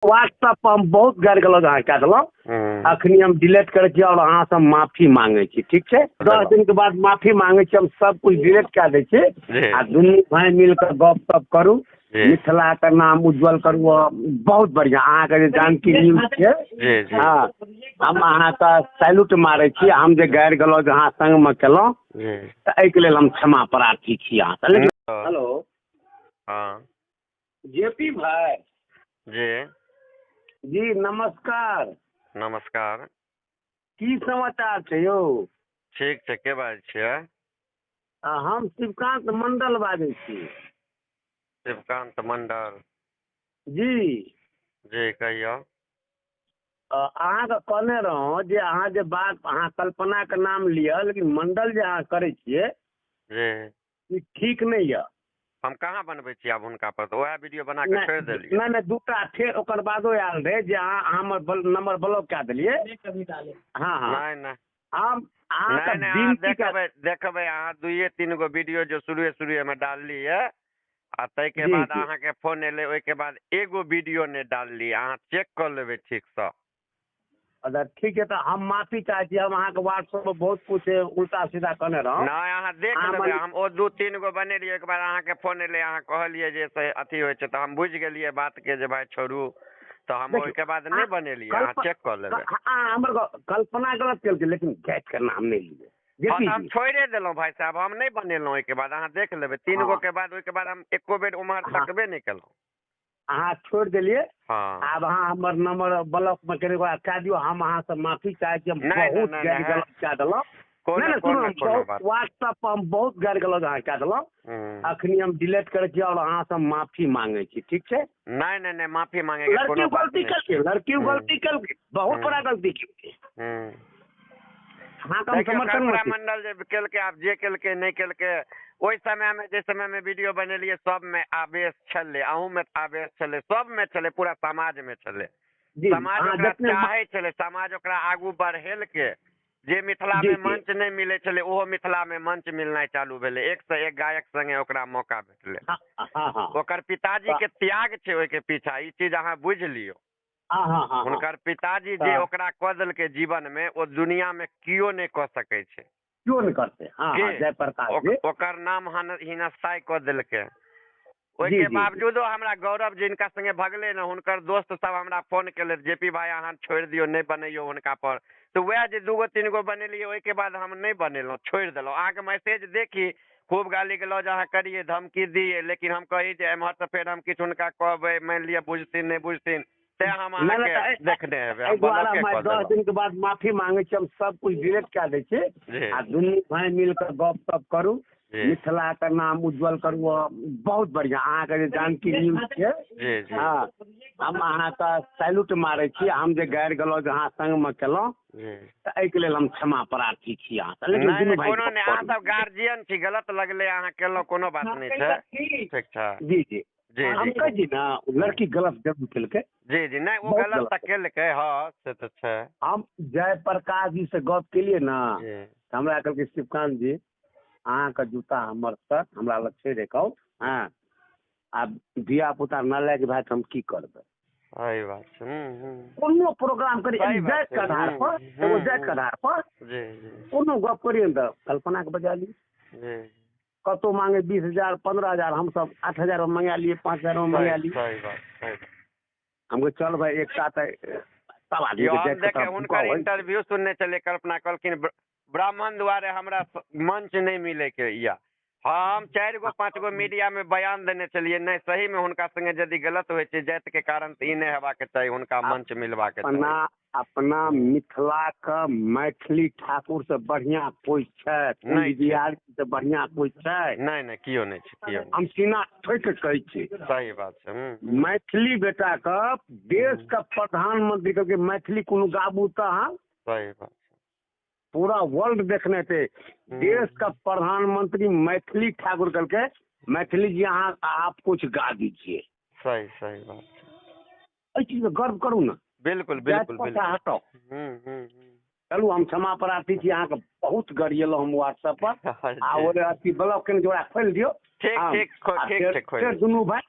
WhatsApp पर हम बहुत गारि गलौज अहाँके कए देलहुँ। अखनी हम डिलीट करै छी आओर अहाँसँ माफी मांगै छी, ठीक छै? 10 दिनके बाद माफी मांगै छी, हम सब कुछ डिलीट कए दै छी आ दुनू भाय मिल कऽ गप सप करू, मिथिलाके नाम उज्जवल करू। बहुत बढ़िआँ अहाँके जे जानकी न्यूज छै, हँ, हम अहाँके सैल्यूट मारै छी। हम जे गारि गलौज अहाँ संगमे केलहुँ तऽ एहिके लेल हम क्षमा प्रार्थी छी अहाँसँ। लेकिन हेलो, हँ, जे पी भाई जी जी, नमस्कार। नमस्कार। की समाचार छै यौ? ठीक छै। के बाजै छियै? हम शिवकांत मंडल बाजै छी। शिवकांत मंडल जी। जी, कहियौ। अहाँके कहने रहौं जे अहाँ जे बात अहाँ कल्पनाके नाम लिअ, लेकिन मंडल जे अहाँ करै छियै जी, ई ठीक नहि यऽ। हम कहाँ बनबै छी आब हुनका पर, तऽ उएह वीडियो बना कऽ छोड़ि देलियै। नहि नहि, दूटा फेर ओकर बादो आयल रहै जे अहाँ हमर नंबर ब्लॉक कए देलियै। हँ हँ। नहि नहि। हम अहाँके नहि नहि, अहाँ विनती देखबै देखबै, अहाँ 2-3 गो वीडियो जो शुरुए शुरुएमे डाललियै आ ताहिके बाद अहाँके फोन एलै, ओहिके बाद एगो वीडियो नहि डाललियै। अहाँ चेक कऽ लेबै ठीकसँ। अच्छा ठीक छै, तऽ हम माफी चाहै छी। हम अहाँके व्हाट्सएप पर बहुत कुछ उल्टा सीधा कहने रहौं। नहि, अहाँ देख लेबै। हम ओ 2-3 गो बनेलियै, ओहिके बाद अहाँके फोन एलै, अहाँ कहलियै जे से अथी होइ छै, तऽ हम बुझि गेलियै बातके जे भाय छोड़ू, तऽ हम ओहिके बाद नहि बनेलियै। अहाँ चेक कऽ लेबै। हमर कल्पना गलत केलकै, लेकिन जातिके नाम नहि लियै। हम छोड़े देलहुँ भाय साहब, हम नहि बनेलहुँ ओहिके बाद। अहाँ देख लेबै 3 गो के बाद, ओहिके बाद हम एको बेर उम्हर तकबे नहि केलहुँ। अहाँ छोड़ि देलियै। हँ। आब अहाँ हमर नंबर ब्लॉक मे कऽ कए दियौ। हम अहाँसँ माफी चाहै छी, हम बहुत गारि गलौज कए देलहुँ। नहि नहि, सुनू, व्हाट्सएप पर हम बहुत गारि गलौज अहाँके कए देलहुँ। अखनी हम डिलीट करै छी आओर अहाँसँ माफी मांगै छी, ठीक छै? नहि नहि नहि, माफी मांगै के कोनो बात नहि। लड़की गलती केलकै, लड़की गलती केलकै, बहुत बड़ा गलती केलकै। कल्पना मंडल जे केलकै, आब जे केलकै नहि केलकै, ओहि समयमे जे समयमे वीडियो बनेलियै सबमे आवेश छलै, अहूँमे आवेश छलै, सबमे छलै, पूरा समाजमे छलै। समाज ओकरा चाहै छलै, समाज ओकरा आगू बढ़ेलकै। जे मिथिलामे मंच नहि मिलै छलै ओहो मिथिलामे मंच मिलनाइ चालू भेलै। 1 से 1 गायक संगे ओकरा मौका भेटलै। ओकर पिताजीके त्याग छै ओहिके पीछा, ई चीज अहाँ बुझि लियौ। हुनकर पिताजी जे ओकरा कऽ देलकै जीवनमे, ओ दुनियामे केओ नहि कऽ सकै छै। केओ नहि करतै। जयप्रकाश ओकर नाम हिनस्ताइ कऽ देलकै। ओहिके बावजूदो हमरा गौरव जिनका संगे भगलै ने, हुनकर दोस्त सब हमरा फोन केलथि, जेपी भाई अहाँ छोड़ि दियौ, नहि बनैयौ हुनका पर। तऽ वएह जे 2 गो 3 गो बनेलियै, ओहिके बाद हम नहि बनेलहुँ, छोड़ि देलहुँ। अहाँके मैसेज देखी, खूब गाली गलौज अहाँ करियै, धमकी दियै, लेकिन हम कही जे एम्हरसँ फेर हम किछु हुनका कहबै, मानि लिअ बुझथिन नहि बुझथिन, तेँ हम अहाँके देखने हेबै। एहि दुआरे हम 10 दिनके बाद माफी मांगै छी। हम सब कुछ डिलीट कए दै छी आ दुनू भाय मिल कऽ गप सप करू, मिथिलाके नाम उज्जवल करू। बहुत बढ़िआँ अहाँके जे जानकी न्यूज छै, हँ, हम अहाँके सैल्यूट मारै छी। हम जे गारि गलौज अहाँ संगमे केलहुँ तऽ एहिके लेल हम क्षमा प्रार्थी छी अहाँसँ। लेकिन दुनू भाय कोनो नहि, अहाँ सब गार्जियन छी, गलत लगलै अहाँ केलहुँ, कोनो बात नहि छै, ठीक छै। जी जी जी। हम कहै छी ने, लड़की गलत जरूर केलकै। जी जी, नहि ओ गलत तऽ केलकै, हँ से तऽ छै। हम जयप्रकाश जी से गप केलियै ने, हमरा कहलकै शिवकांत जी अहाँके जूता हमर शर्ट हमरा लग छै रिकॉर्ड। हँ, आब धिया पुता नालायक भए तऽ हम की करबै? सही बात छै। कोनो प्रोग्राम करी जातिके आधार पर, एगो जातिके आधार पर कोनो गप करियै ने तऽ कल्पनाके बजा ली। कतहु मांगे 20,000 15,000, हमसब 8,000 मे मंगा लियै, 5,000 मे मंगा लियै। हम कहै चल भाई, एकटा तऽ सब आदमी हुनकर इंटरव्यू सुनने छलियै, कल्पना कहलखिन ब्राह्मण दुआरे हमरा मंच नहि मिलैके या। हम 4 गो 5 गो मीडियामे बयान देने छलियै, नहि सहीमे हुनका संगे यदि गलत होइ छै जातिके कारण तऽ ई नहि हेबाक चाही, हुनका मंच मिलबाक चाही। अपना मिथिलाके मैथिली ठाकुर से बढ़िया कोइ छै? बिहार से बढ़िया कोइ छै? नहि नहि, केओ नहि छै, केओ। हम सीना ठोकि कहै छी। सही बात छै। मैथिली बेटाके देशके प्रधानमंत्री कहलकै मैथिली कोनो गाबू तऽ अहाँ। सही बात। पूरा वर्ल्ड देखने थे, देश का प्रधानमंत्री मैथिली ठाकुर कहलकै मैथिली जी अहाँ आप कुछ गा दीजिए। सही सही बात। एहि चीज गर्व करू ने। बिल्कुल बिल्कुल बिल्कुल। हटाउ। चलू, हम क्षमा प्रार्थी छी अहाँके, बहुत गरियेलहुँ हम व्हाट्सएप पर आ ओ अथी ब्लॉक केने जोड़ा खोलि दियौ। ठीक ठीक ठीक छै। फेर दुनू भाय